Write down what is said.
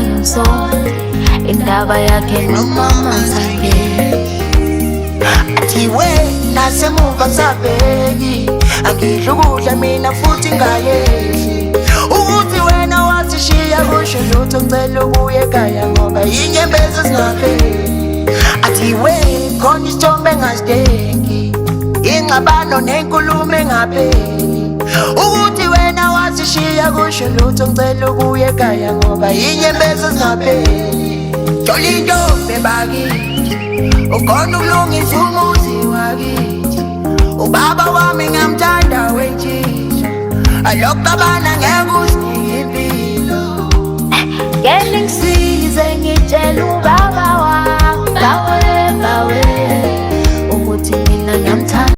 Ngimsola indaba yakhe nomama zakhe. Athi nasemuva kusabheki, angidli ukudla mina futhi ngayehli. Ukuthi wena wasishiya kusho lutho, ngicela ukuya ekhaya ngoba inyembezi zingapheli. Athi khona isithombe engasidingi, ingxabano nenkulumo engapheli. Ukuthi wena wasishiya kusho lutho, ngicela ukuya ekhaya ngoba inyembezi zingapheli. Thola intombi bakithi, ukhona ukulungisa umuzi wakithi. Ubaba wami ngiyamthanda wentshisa, alokuxabana ngeke usinike impilo. Ngeke ngisize ngitshela ubaba wami.